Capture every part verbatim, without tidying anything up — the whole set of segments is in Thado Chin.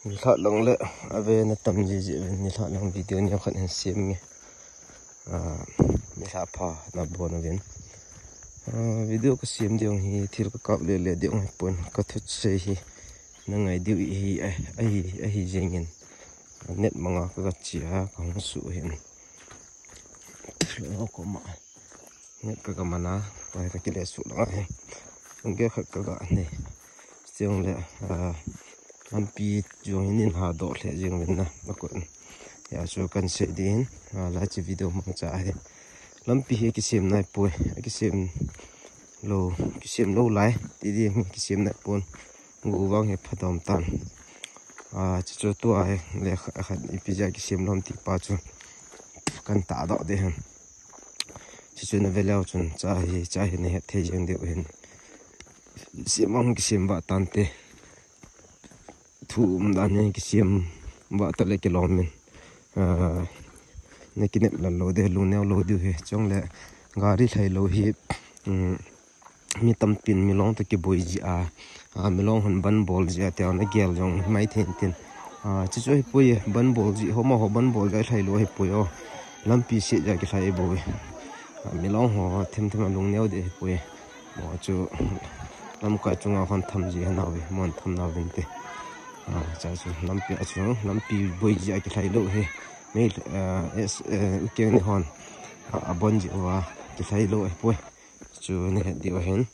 Nilhah lang le ave na tam jiji ven, nilhah lang video ni khat hin sem nge. Ah, nilhah pha na bon ven. Ah, video ka sem ding hi thil ka kap le le ding hi pon ka thut sei hi na ngai diu hi ai ai ai jengin. Net manga ka chia ka hung su hin. Lo ko ma. Nge ka ka mana, pa ka kile su la he. Nge kha ka ka ne. Siang le, ah, lampi jong hin ha do le jing ven na. Ko ya su kan se din, ah, la chi video ma cha he. Lampi he kisem nai poi, kisem lo, kisem lo lai, ti di kisem nai pon. Ngu vang he phadom tan. Ah, chu chu tua he le kha, kha ipi ja kisem lom ti pa chu. Kan ta do de hen. Chuchu na ve leu chun cha hi, cha hi na het thei jeng deu hin. Sim ang kisim ba tante. Thu um dan hi kisim ba ta le kilom min. Ah, na kinep la lo de, lungneo lo diu hi. Chong le gari lhai lo hi, um, mi tampin milong to kiboi ji a, a, milong hon ban bol ji a, tia na gel jong mai thei tin. A, chuchu hi poi, ban bol ji, homa ho ban bol jai lhai lo hi poi o. Lampi se ja kilhai boi. A, milong ho them them a lungneo de hi poi. Mo chu lamkai chunga hon tham ji hana ve, mon tham na vin te. A, cha chu lampi a chu, lampi boi ji a kilhai lo hi. Mei, a, es, e, ukeng ni hon. A, a bon ji wa kilhai lo hi poi. Chu ni het di wa hin.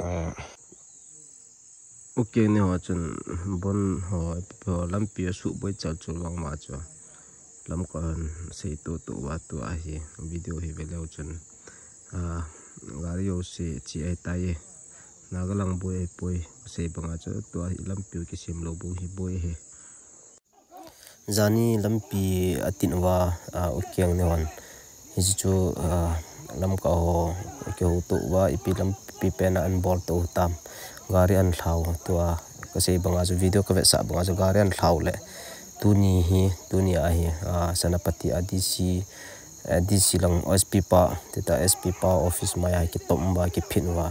Ah, okay, ni ho chun bon ho, ho lampi a su boi chal chu vang ma chu. Lam ka han sei tu tu wa tu a hi video hi ve leu chun. Ah, gari yo se chi ai tai. Na ga lang boi ai poi sei banga chu tu a hi lampi kisem lo bu hi boi hi. Jani lampi a tin uva, a, ukeng ni hon. Hichu, a, lamka ho, kiho to uva, ipi lampi pen a an bol to tam. Gari an lhau, tua, ka sei banga chu video ka vetsah banga chu gari an lhau le. Tuni hi, tuni a hi, a, Senapati a D C, a, D C lang S P pa, tita S P pa office mai a kitom uva, kiphin uva.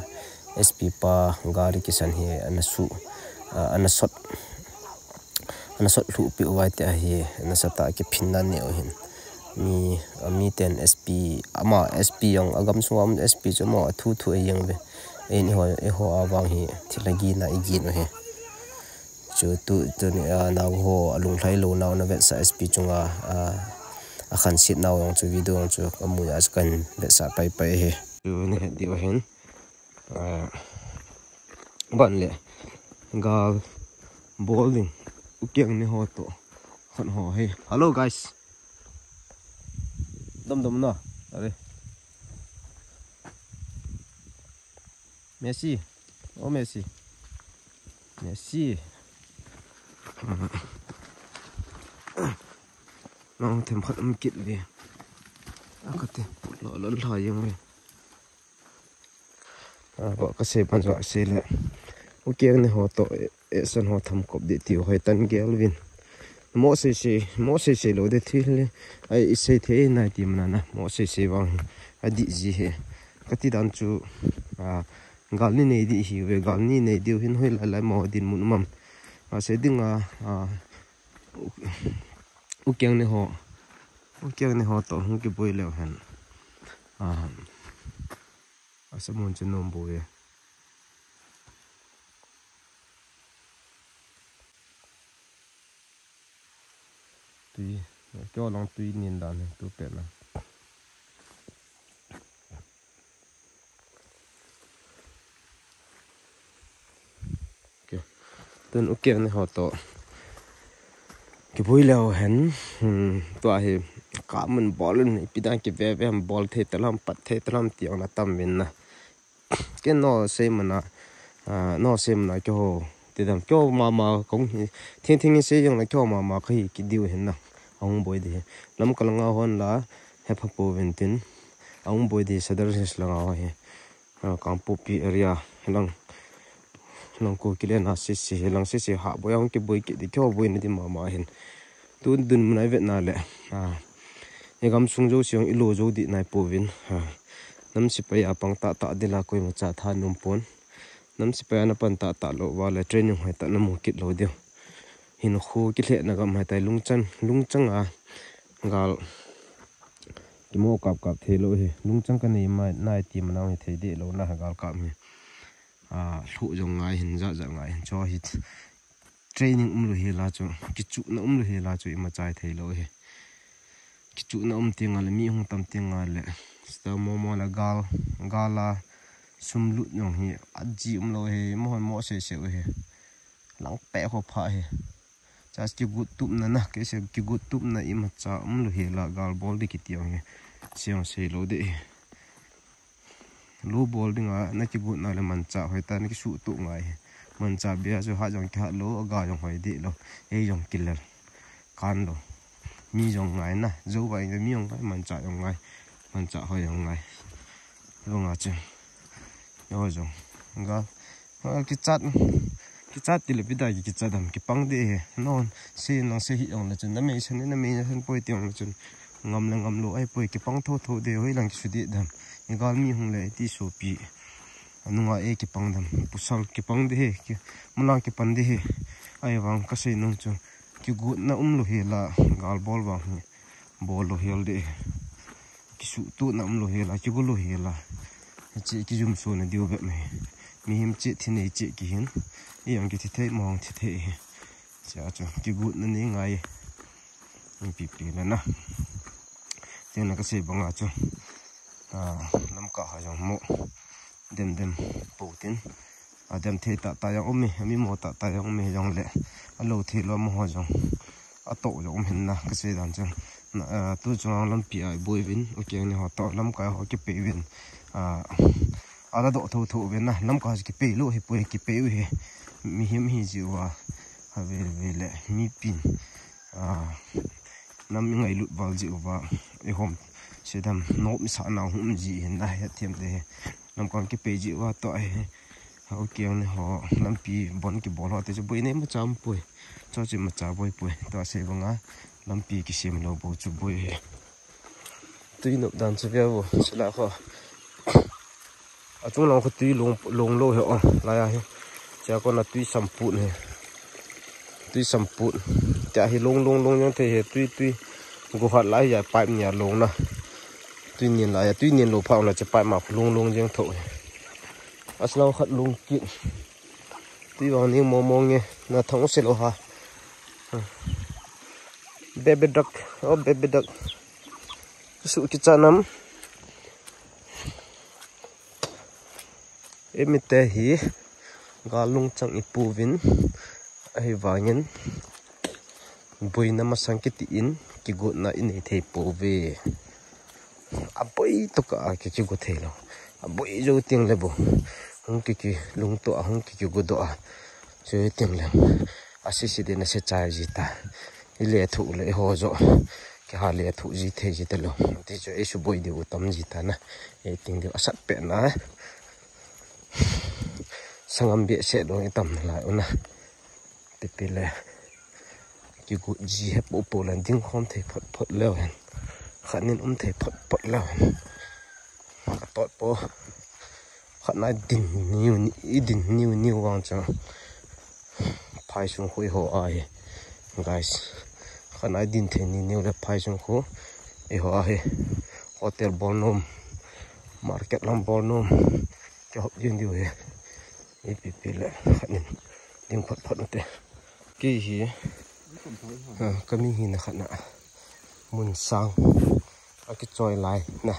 S P pa gari kisan hi, ana su, a, ana sot. Ana sot lhuh pi uva tia hi, nasatah a kiphinna neo hin. Mi, a mi ten S P, ama S P jong, a gamsunga um S P chu ama thu thu a jeng ve. Eiho, eiho a vang hi, thil a gina i gin u hi. Chu tu, tuni, a, nau ho, a lunglhai lo nau na vetsah S P chunga, a, a khansit nau jong chu video jong chu, a mu a chu kan vetsah pai pai hi. Chu ni het diu hin. Ah, ban le gal bol ding ukeng ni ho to khan ho he. Hello guys. Dom dom na. Are. Messi. Oh Messi. Messi. Nang them khat um kit ve. Akate lo lo la jeng ve. A, ba ka sei ban ba sei le. Ukeng ni ho to, e, e san ho tham kop di tiu hoi tan gel vin. Mo sei sei, mo sei sei lo de thi le. Ai, i sei thei nai ti mana na. Mo sei sei vang. A di ji he. Ka ti dan chu, a, gal ni nei di hi ve, gal ni nei diu hin hoi lai lai mo din mun mam. A, sei ding a, a, u-, ukeng ni ho. Ukeng ni ho to hung kiboi leu hen. A, Asa mun chu nom bu ve. Tui, keo lang tui nin dan tu pe na. Okay. Tun ukeng ni ho to. Kiboi leu hen, hmm, tua hi ka mun bol un, ipi dan kive ve ham bol thei talam, pat thei talam ti ong na tam vin na. Ken no sei mana, ah, no sei mana keiho, ti dam keiho mama kong hi, thing thing sei jong na keiho mama ka hi ki diu hin na, ahung boi di hi. Lam ka langa hon la, he pha po vin tin, ahung boi di Sadar Hills langa ho hi. Ah, Kangpokpi area, lang, lang ko kile na sei sei, lang sei sei ha boi ahung kiboi ki di keiho boi na di mama hin. Tu dun mun ai vet na le, ah, e gamsung jo siang i lo jo di nai po vin, ah, nam sipai a pang ta ta di la koima cha tha num pon. Nam sipai a na pan ta ta lo va le training hoi ta na mu kit lo diu. Hinkho kilhehna gam hitai, lungchang, lungchang a gal kimo kap kap thei lou hi. Lungchang kanei mai nai ti manau hi thei deh lou na gal kap hi. A, lhuh jong ngai hin, jat jat ngai hin. Chu hi training um lou hi la chu, kichuhna um lou hi la chu ima chai thei lou hi. Kichuhna um ti ngal le, mi hung tam ti ngal le. Sta mo mo la gal, gal a sum lut jong hi, aji um lou hi, mo mo se se u hi. Lang pe kho pha hi. Chas kigot tupna na, ke se kigot tupna ima cha um lou hi la gal bol di kiti jong hi. Se jong sei lou de hi. Lu bol dinga na kigotna le manchah hoi ta na kisuh tuh ngai. Manchah bia chu hat jong kihat lou, aga jong hoi deh lou, ei jong kilel kan lou. Mi jong ngai na, jou vai mi jong ngai, manchah jong ngai, manchah hoi jong ngai. Lo nga chu. Yo jong. Ga. Ha, kichat, kichat ti le pida ki kichat dam, kipang de he. Non, se nang se hi jong le chun, na mei san, na mei san poi ti jong le chun. Ngam le ngam lou ahi poi, kipang tho tho de, hoi lang kisu de dam. I gal mi hung le ti sopi. Anunga e kipang dam, pasal kipang de he, ki, mala kipan de he. Ahivang kasei nung chu, kigotna um lou hi la, gal bol vang hi. Bol lou hial de. Kisuh tuh na um lou hial a, kigo lou hial a. Hiche kijum so na diu bep mai. Mihem che thi nei che kihin. I jong kithi thei, mo jong thi thei hi. Chia chu, kigotna nei ngai. Ipi pi le na. Tin na kasei banga chu. A, lamkah ha jong mo. Dem dem po tin. A dem thei tah tah jong um e, a mi mo tah tah jong um e jong le. A lo thei lou mo ho jong. A to jong um hin na, kasei dan chu. Na, a, tu chung lampi a boi vin, u keng ni ho to, lamkai ho kipei vin. A, a la do tho tho vin na, lamkai ho kipei lou hi poi kipei u hi. Mihem hi ji uva. A ve ve le, mi pin. A, nam i ngailut val ji uva. I hom. Se dam, nop mi sa na hum ji hin na, het thiam de hi. Lamkai kipei ji uva to ahi. Hau kiang ni ho, lampi bon kibol ho, te chu boi nei ma cham poi. Cho chu ma cha boi poi. To sei banga, lampi kisem lou bou chu boi he. Tui nop dan chu veu, sila kho. Achung lang kho tui long, long lou he o, lai a he. Chia kona tui samput he. Tui samput. Tia hi long, long, long jeng thei he, tui, tui. Go hat lai a pipe nia long na. Tui nin lai a, tui nin lou pha la che pipe ma kho long, long jeng tho he. Asnau khat lungkit. Tui vang ning mo mo nge, na thang u se lou ha. Baby duck, oh baby duck. Su ki chanam. Emi te hi, gal lungchang i pu vin, ahivangin, boina masang kiti in, kigotna i nei thei pou ve. A boi to ka a ki, kigo thei lou. A boi jou ting le bou. Hung ki, ki lungto a, hung ki, kigo do a. Chu ting le. A si si de na se chai ji ta. I le thu le i ho jo. Ki ha le thu ji thei ji ta lou. Ti chu i su boi di u tam ji ta na. I ting di u a sat pe na. Sangam be se do i tam na lai u na. Pipi le. Kigo ji he po po le ding khom thei phot phot leu hen. Khat nin um thei phot phot leu hen. Tot po. Khat na din niu ni, i din niu niu vang cha. Phai sung khu i ho a hi. Guys. Khat na din thei ni niu le phai sung khu i ho a hi. Hotel bol nom. Market lam bol nom. Ki hop din diu hi. Ipi pi le khat nin ding phot phot na te. Ki hi, ha, ka mi hi na khat na. Mun sang. A ki choi lai na.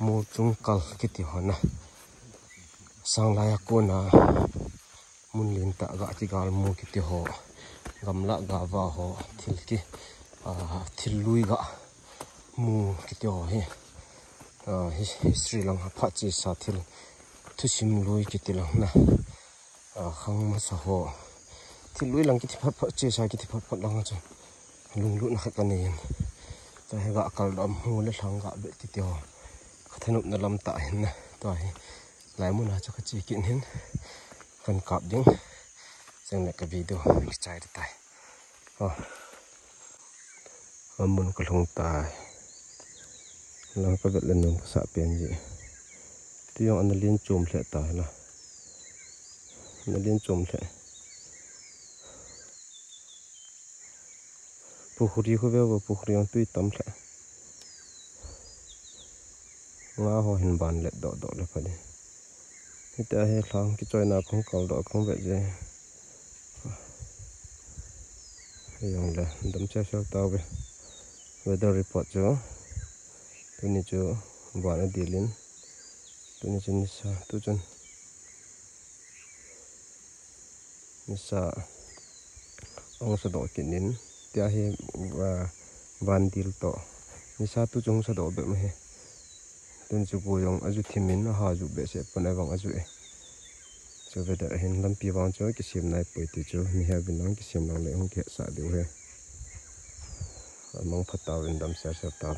Mu chung kal kiti ho na. Sang lai a ko na. Mun lin ta ga ki gal mu kiti ho. Gamla ga va ho. Thil ki, a, thil lui ga. Mu kiti ho hi. A, hi, history lang ha pha chi sa thil. Thusim lui kiti lang na. A, khang masa ho. Thil lui lang kiti phat phat, che sa kiti phat phat lang chu. Lunglut na khat ka nei in. Ta hi ga kal dam hu le thlang ga be kiti ho. Ka thanop na lam ta hin na. Ta hi. Lai mun a chu ka che kin hin. Kan kap ding. Chang le ka video ki chai ta tai. Oh. Amun ka lhung tai. Lang ka vet le nung ka sa pen ji. Ti jong ana lin chom lheh ta la. Ana lin chom lheh. Pukhri khu veuvo, pukhri jong tui tam lheh. Nga ho hin ban let doh doh le pha di. Hitia hi lhang kichoina kahung kaldoh kahung vet je. Hijongle dam chelsel tauve. Weather report chu tuni chu van adil in, tuni chu nisa, tuchun nisa ahung sadoh kit in, tia hi, ah, van dil toh nisa tuchung sadoh bep ahi. Tun chu go jong aju thim in, aha ju behseh pon, avang aju e. Chu weather ahin, lampi vang chu kisem naipoi ti chu, mihem uvin lang kisem lang le hung kihetsah diu ahi. Amang pha tauvin, dam chelsel tau.